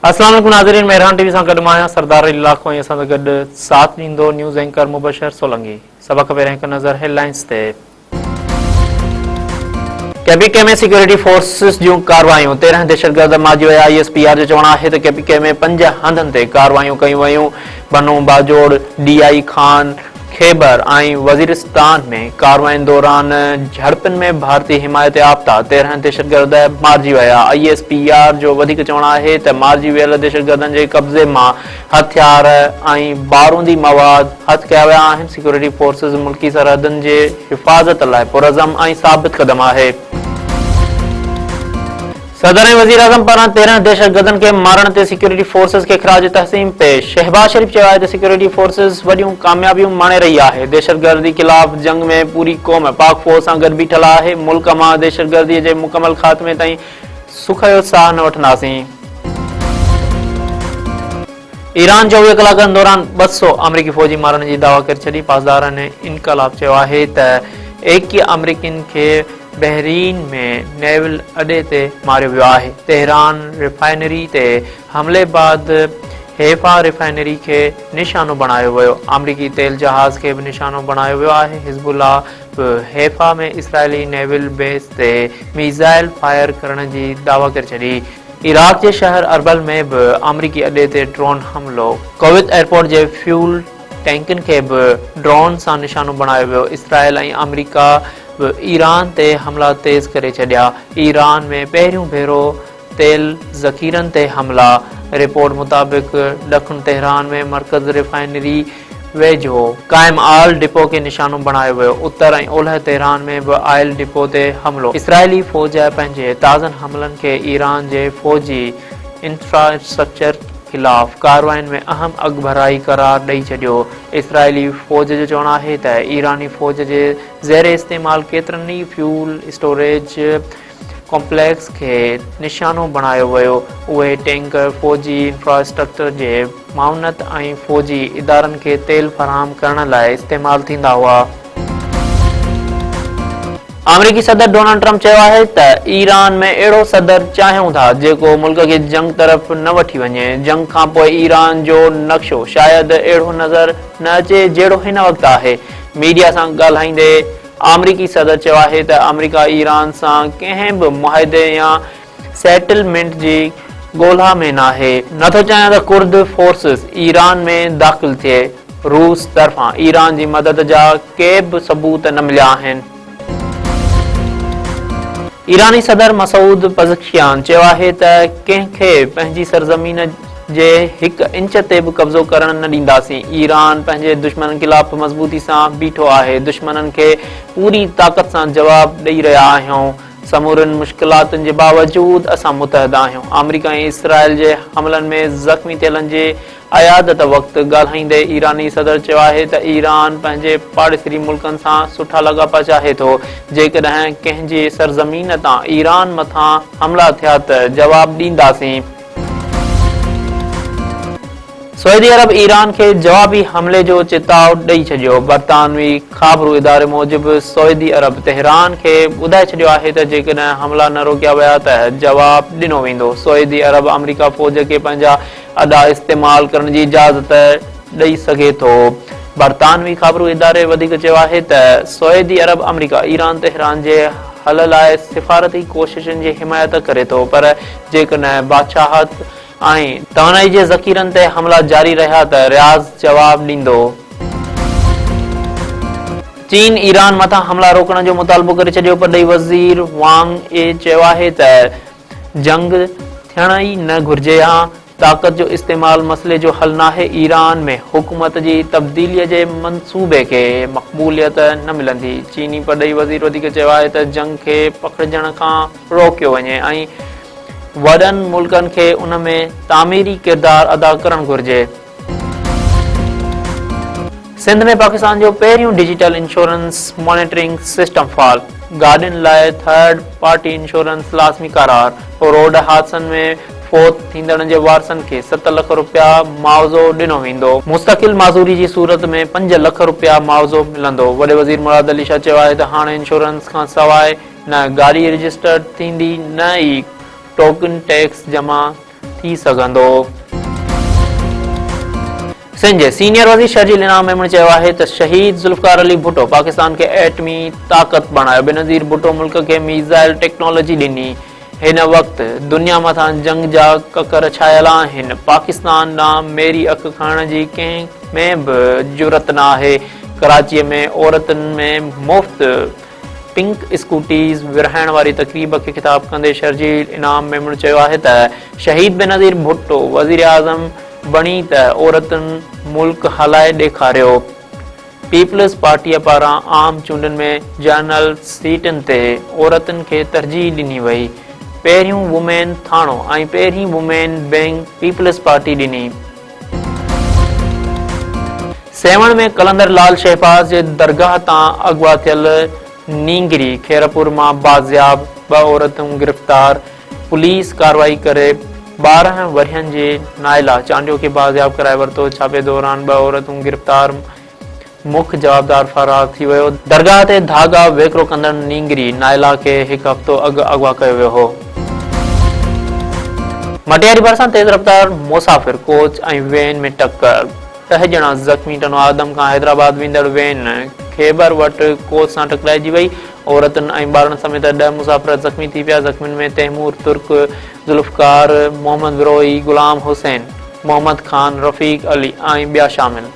اسلام عليڪم ناظرين مهراڻ ٽي وي سان گڏ مان آهيان سردار علي لاکو ۽ اسان سان گڏ ساٿ ڏيندو نيوز اينڪر مبشر سولنگي سڀ کان پهريان هڪ نظر هيڊ لائنز تي ڪي پي ڪي ۾ سيڪيورٽي فورسز جون ڪارروايون 13 دهشتگرد مارجي ويا I S P R جو چوڻ آهي ته ڪي پي ڪي ۾ 5 هنڌن تي ڪارروايون ڪيون ويون بنو Bajaur D I Khan Khyber ۽ Waziristan ۾ ڪاررواين دوران جهڙپن ۾ ڀارتي حمايت يافته 13 دهشتگرد مارجي ويا. I S P R جو وڌيڪ چوڻ آهي ته مارجي ويل دهشتگردن جي قبضي مان هٿيار ۽ بارودي مواد هٿ ڪيا ويا آهن، سيڪيورٽي فورسز ملڪي سرحدن جي حفاظت لاء پرعزم ۽ ثابت قدم آهي. صدر ۽ وزيراعظم پاران 13 دهشتگردن کي مارڻ تي سيڪيورٽي فورسز کي خراج تحسين پيش، شهباز شريف چيو آهي ته سيڪيورٽي فورسز وڏيون ڪاميابيون ماڻي رهي آهي، دهشتگردي خلاف جنگ ۾ پوري قوم پاڪ فوج سان گڏ بيٺل آهي، ملڪ مان دهشتگردي جي مڪمل خاتمي تائين سک جو ساهه نه وٺنداسين. ايران 24 ڪلاڪن دوران 200 آمريڪي فوجي مارڻ جي دعويٰ ڪري ڇڏي، پاسداران انقلاب چيو آهي ته 21 آمريڪين کي بحرين ۾ نيول اڏي تي ماريو ويو آهي، تهران ريفائنري تي حملي بعد حيفا ريفائنري کي نشانو بڻايو ويو، آمريڪي تيل جهاز کي به نشانو بڻايو ويو آهي، حزب الله به حيفا ۾ اسرائيلي نيول بيس تي ميزائل فائر ڪرڻ جي دعويٰ ڪري ڇڏي. عراق جي شهر اربل ۾ به آمريڪي اڏي تي ڊرون حملو، ڪويت ايئرپورٽ جي فيول ٽينڪن کي به ڊرون سان نشانو بڻايو ويو، اسرائيل ۽ آمريڪا به ايران تي حملا تيز ڪري ڇڏيا، ايران ۾ پهريون ڀيرو تيل ذخيرن تي حملا، رپورٽ مطابق ڏکڻ تهران ۾ مرڪز ريفائنري ويجهو قائم آئل ڊپو کي نشانو بڻايو ويو، اتر ۽ اولهه تهران ۾ به آئل ڊپو تي حملو، اسرائيلي فوج پنهنجي تازن حملن کي ايران جي فوجي انفراسٽرڪچر خلاف ڪاررواين ۾ اهم اڳڀرائي قرار ڏئي ڇڏيو، اسرائيلي فوج جو چوڻ آهي ته ايراني فوج جي زير استعمال ڪيترن ئي فيول اسٽوريج ڪمپليڪس کي نشانو بڻايو ويو، اهي ٽينڪر فوجي انفراسٽرڪچر جي معاونت ۽ فوجي ادارن کي تيل فراهم ڪرڻ لاء استعمال ٿيندا هئا. آمريڪي صدر ڊونلڊ ٽرمپ چيو آهي ته ايران ۾ اهڙو صدر چاهيون ٿا جيڪو ملڪ کي جنگ طرف نه وٺي وڃي، جنگ کانپوء ايران جو نقشو شايد اهڙو نظر نه اچي جهڙو هن وقت آهي، ميڊيا سان ڳالهائيندي آمريڪي صدر چيو آهي ته آمريڪا ايران سان ڪنهن به معاهدي يا سيٽلمينٽ جي ڳولا ۾ ناهي، نٿو چاهيان ته ڪرد فورسز ايران ۾ داخل ٿئي، روس طرفان ايران جي مدد جا ڪي به ثبوت نه مليا آهن. ايراني صدر مسعود پزشڪيان چيو آهي ته ڪنهن کي پنهنجي سرزمين جي هڪ انچ تي به قبضو ڪرڻ نه ڏينداسين، ايران پنهنجي دشمنن خلاف مضبوطي سان بيٺو آهي، دشمنن کي پوري طاقت سان جواب ڏئي رهيا آهيون، سمورين مشڪلاتن جي باوجود اسان متحد آهيون، آمريڪا ۽ اسرائيل جي حملن ۾ زخمي ٿيلن جي عيادت وقت ڳالهائيندي ايراني صدر چيو آهي ته ايران پنهنجي پاڙيسري ملڪن سان سٺا لاڳاپا چاهي ٿو، جيڪڏهن ڪنهن جي سرزمين تان ايران مٿان حملا ٿيا ته جواب ڏينداسين. سعودي عرب ايران کي جوابي حملي جو چتاء ڏئي ڇڏيو. برطانوي خابرو اداري موجب سعودي عرب تهران کي ٻڌائي ڇڏيو آهي ته جيڪڏهن حملا نه روڪيا ويا ته جواب ڏنو ويندو. سعودي عرب آمريڪا فوج کي پنهنجا اڏا استعمال ڪرڻ جي اجازت ڏئي سگهي ٿو. برطانوي خابرو اداري وڌيڪ چيو آهي ته سعودي عرب آمريڪا ايران تهران جي حل لاء سفارتي ڪوششن جي حمايت ڪري ٿو پر جيڪڏهن بادشاهت ۽ توانائي جي ذخيرن تي حملا جاري رهيا ته رياض جواب ڏيندو. چين ايران مٿان حملا روڪڻ جو مطالبو ڪري ڇڏيو، پرڏيهي وزير وانگ اي چيو آهي ته جنگ ٿيڻ ئي نه گهرجي ها، طاقت جو استعمال مسئلي جو حل ناهي، ايران ۾ حڪومت جي تبديلي جي منصوبي کي مقبوليت نه ملندي، چيني پرڏيهي وزير وڌيڪ چيو آهي ته جنگ کي پکڙجڻ کان روڪيو وڃي ۽ وڏن ملڪن کي ان ۾ تعميري ڪردار ادا ڪرڻ گهرجي. سنڌ ۾ پاڪستان جو پهريون ڊجيٽل انشورنس مانيٽرنگ سسٽم فعال، گاڏين لاء ٿرڊ پارٽي انشورنس لازمي قرار، روڊ حادثن ۾ فوت ٿيندڙن جي وارثن کي 7 لک رپيا معاوضو ڏنو ويندو، مستقل معذوري جي صورت ۾ 5 لک رپيا معاوضو ملندو، وڏي وزير مراد علي شاهه چيو آهي ته هاڻي انشورنس کانسواء نه گاڏي رجسٽرڊ ٿيندي نه ئي ٽوڪن ٽيڪس جمع ٿي سگهندو. سنڌ جي سينيئر وزير شرجيل انعام ميمڻ چيو آهي ته شهيد ذوالفقار علي ڀٽو پاڪستان کي ايٽمي طاقت بڻايو، بينظير ڀٽو ملڪ کي ميزائل ٽيڪنالاجي ڏني، هن وقت دنيا مٿان جنگ جا ڪڪر ڇانيل آهن، پاڪستان ڏانهن ميري اک کڻڻ جي ڪنهن ۾ به جرئت نه آهي، ڪراچيء ۾ عورتن ۾ مفت پنڪ اسڪوٽيز ورهائڻ واري تقريب کي خطاب ڪندي شرجيل انعام ميمڻ چيو آهي ته شهيد بينظير ڀٽو وزيراعظم بڻي ته عورتن ملڪ هلائي ڏيکاريو. پيپلز پارٽيء پاران عام چونڊن ۾ جنرل سيٽن تي عورتن کي ترجيح ڏني وئي. پهريون وومين ٿاڻو ۽ پهرين وومين بئنڪ پيپلز پارٽي ڏني. سيوهڻ ۾ قلندر لال شهباز جي درگاهه تان اغوا ٿيل نينگري خيرپور مان بازياب، ٻه عورتون گرفتار. پوليس ڪارروائي ڪري 12 ورهين جي نائلا چانڊيو کي بازياب ڪرائي ورتو، ڇاپي دوران ٻه عورتون گرفتار، مک جوابدار فرار ٿي ويو، درگاهه تي ڌاڳا ويڪرو ڪندڙ نينگري نائلا کي هڪ هفتو اڳ اغوا ڪيو ويو هو. مٽياري ڀرسان تيز رفتار مسافر ڪوچ ۽ وين ۾ ٽڪر، ڏهه ڄڻا زخمي، ٽنڊو آدم کان حيدرآباد ويندڙ وين خيبر وٽ ڪوچ سان ٽڪرائجي وئي، عورتن ۽ ٻارڙن سميت ڏهه مسافر زخمي ٿي پيا، زخمين ۾ تيمور ترڪ، ذوالفقار، محمد بروهي، غلام حسين، محمد خان، رفيق علي ۽ ٻيا شامل.